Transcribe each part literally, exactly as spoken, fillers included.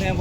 Ni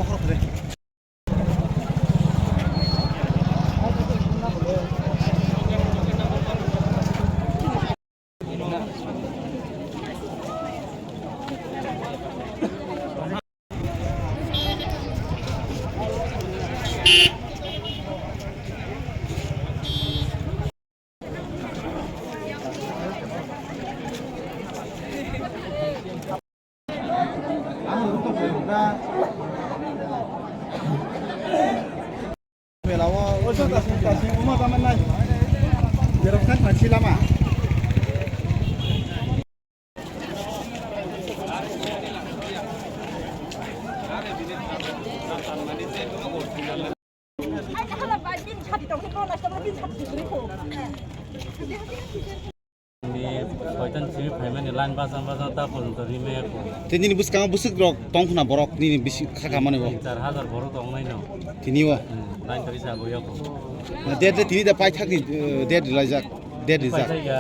soitan simi phaimani line bajang bajang ta porjonto rimaya ko. Te nini bwskango bwswk rok tong khna borok nini bisi kha kamani bo. Tin char hajar borok tong nai no. Tini o. Hmm, line to isa boya ko. Na date de tini da paithak ni, eh, date rijak. Date rijak. Paithak ya,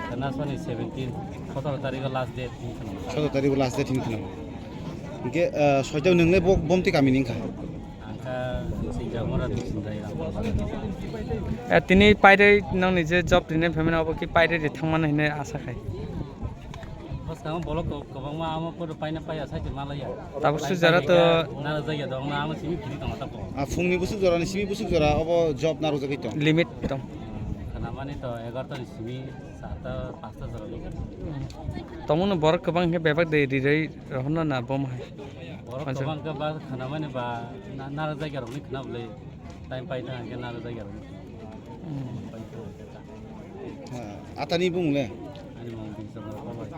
kana soni seventeen, sotoro tarikh last date. Sotoro tarikh last date hin khna. Hingke, eh, soitan nwngle bo bomti kami ni wngkha. Ang kha sinjak mora di sinjai rang. Eh, tini pairwi nangni je job rinai phaimani obo ki pairwi ri thangmano hinwi asa khai. Bwskang bolok kwbangma amo photo paina paiya sai tongma laiya. Tabuk sujara to narwk jagya dong na amo simi phiri tong ta po. Ah, phungni busuk jora ni simi busuk jora obo job narwk jagwi tong. Limit tong. Khana mani to egarta ni simi sata pasta jora ni. Tongmano borok kwbang khe bebak de rirwi rohorna na bom hai. Borok kwbang khe ba khana mani ba narwk jagya rok ni khna bwle time pai thang khe narwk jagya rok ni. Atani bumung le? Ani mung Binchandra Palai.